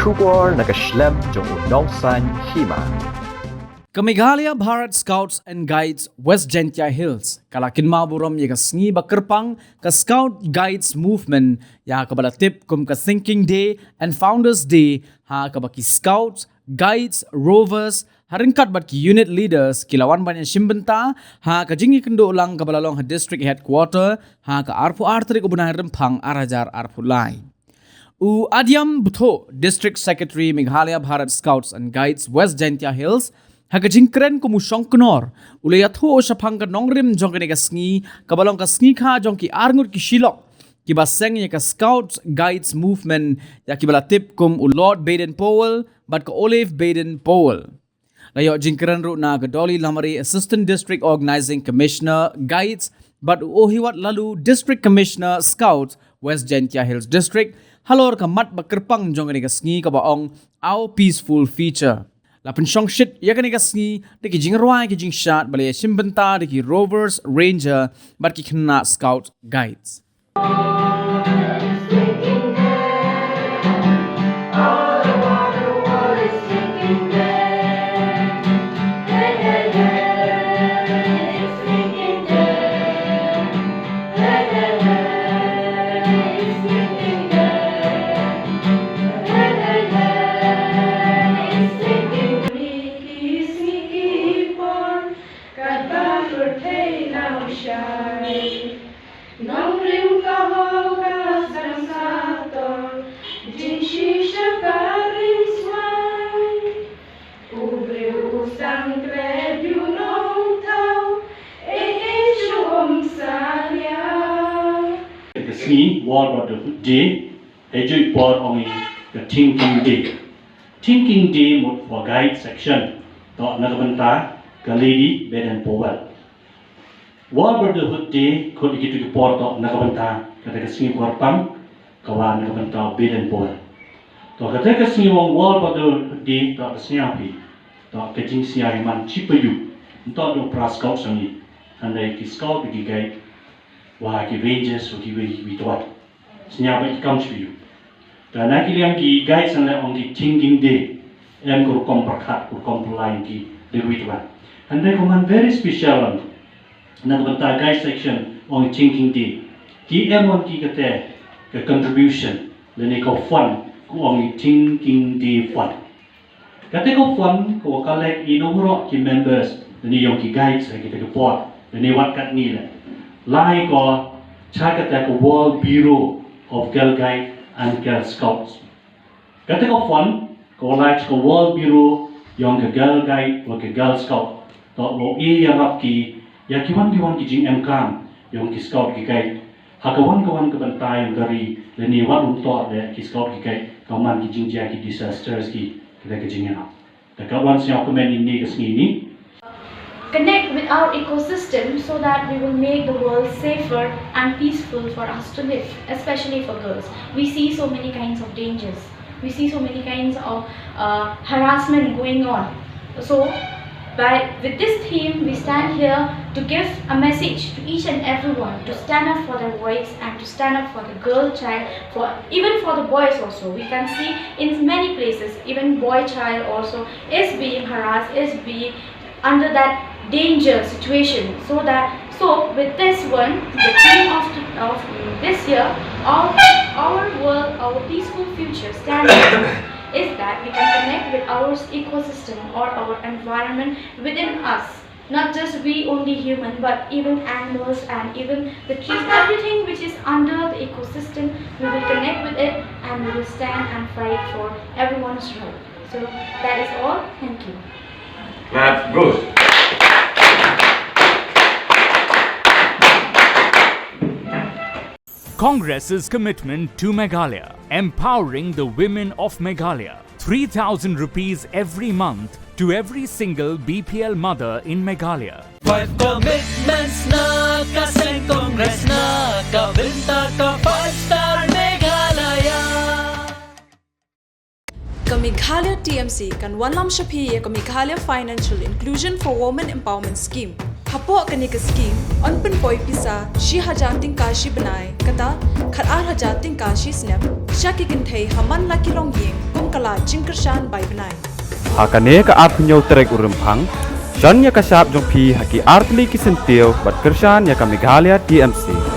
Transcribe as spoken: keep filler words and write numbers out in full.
Khubor na ka shlem jong u nongsaiñ hima. Ka Meghalaya Bharat Scouts and Guides West Jaintia Hills ka la kynmaw burom ïa ka sngi ba kyrpang ka Scout Guides Movement, ïa kaba la tip kum ka Thinking Day and Founders Day, ha kaba ki Scouts, Guides, Rovers, ha ryngkat bad ki unit leaders ki la wan ban ïashim bynta ha ka jingïakynduh lang kaba la long ha District Headquarter ha ka arphew ar tarik u bnai Rymphang ar hajar arphew lai. U Adiam Btho, District Secretary Meghalaya Bharat Scouts and Guides West Jaintia Hills, ha ka jingkren kum u shongknor, u la ïathuh shaphang ka nongrim jong kane ka sngi, kaba long ka sngi kha jong ki arngut ki shilok kiba seng ïa ka Scouts Guides Movement, ïa kiba la tip kum u Lord Baden Powell bad ka Olive Baden Powell. La ïoh jingkren ruh na ka Dolly Lamare, Assistant District Organizing Commissioner, Guides, bad u Ohiwat Lalu, District Commissioner, Scouts, West Jaintia Hills District, halor ka mat ba kyrpang jong kane ka sngi kaba ong Our Peaceful Future. La pynshongshit ïa kane ka sngi da ki jingrwai ki jingshad ba la ïashim bynta da ki Rovers, Ranger, bad ki khynnah Scout Guides. Nongrim ka hok ka sdang sator, jingshisha ka rim swai. U briew u sdang klet ïa u nongthaw, eh, eh, shu ym salia. Ka sngi World Brotherhood Day, ha juh por ong i ka Thinking Day. Thinking Day mut for Guide Section, toh na ka bynta ka Lady Baden Powell. World Brotherhood Day, khot ïa kitu ki por toh na ka bynta kata ka sngi kyrpang, ka wan na ka bynta u Baden Powell. Toh kata ka sngi ong World Brotherhood Day, toh ka sngi phi, toh ka jingsngi man shi paidbah, toh u para scout sangni, hynrei ki scout, ki guide, wa ki rangers, wa kiwei kiwei pat. Sngewbha ïa kam shu ïoh. Te na ki liang ki guide san leh ong ki Thinking Day. Em ka rukom pyrkhat, ka rukom pyrlai ki dei ruh wan. Hynrei ka man very special ong. Na ka bynta guide section ong Thinking Day. Ki em ong ki kata ka contribution lane ka fund ka ong Thinking Day Fund. Kata ka fund ka wa collect ïa na baroh ki members lane ïa ki guides ha kata ka por lane wat katne leh. Lai ka sha kata ka World Bureau of Girl Guide and Girl Scouts. Kata ka fund ka wa lai sha ka World Bureau ïa ka Girl Guide wa ka Girl Scout. Toh wa ïarap ki ïa ki wan ki wan ki jingemkam ïa ki scout ki guide. Ha ka wan ka wan ka bynta ïa ka ri lane wat um toh de ki scout ki guide ka man ki jingjia ki disasters ki kata ka jingïarap. Te ka wan sngewkmen ïa kane ka sngi ni. Connect with our ecosystem so that we will make the world safer and peaceful for us to live, especially for girls. We see so many kinds of dangers. We see so many kinds of uh, harassment going on. So, by with this theme, we stand here to give a message to each and everyone to stand up for their voice and to stand up for the girl child, for even for the boys also. We can see in many places, even boy child also is being harassed, is being under that danger situation. So that so with this one, the theme of, of this year, our our world, our peaceful future stands is that we can connect with our ecosystem or our environment within us. Not just we only human, but even animals and even the trees, everything which is under the ecosystem, we will connect with it and we will stand and fight for everyone's right. So that is all. Thank you. Claps, Bruce. Congress's commitment to Meghalaya, empowering the women of Meghalaya. Three thousand rupees every month to every single B P L mother in Meghalaya. Five commitments na ka seng Congress na ka bynta ka five star Meghalaya. Ka Meghalaya T M C kan wanlam sha phi ïa ka Meghalaya Financial Inclusion for Women Empowerment Scheme. Hapoh kane ka scheme, yn pynpoi pisa shi hajar tyngka shi bnai, kata khat ar hajar tyngka shi snem, sha ki kynthei ha man la ki longïing, kum ka la jingkyrshan bai bnai. Ha kane ka arphew tarik u Rymphang, shon ïa ka shap jong phi ha ki artylli ki syntiew bad kyrshan ïa ka Meghalaya T M C.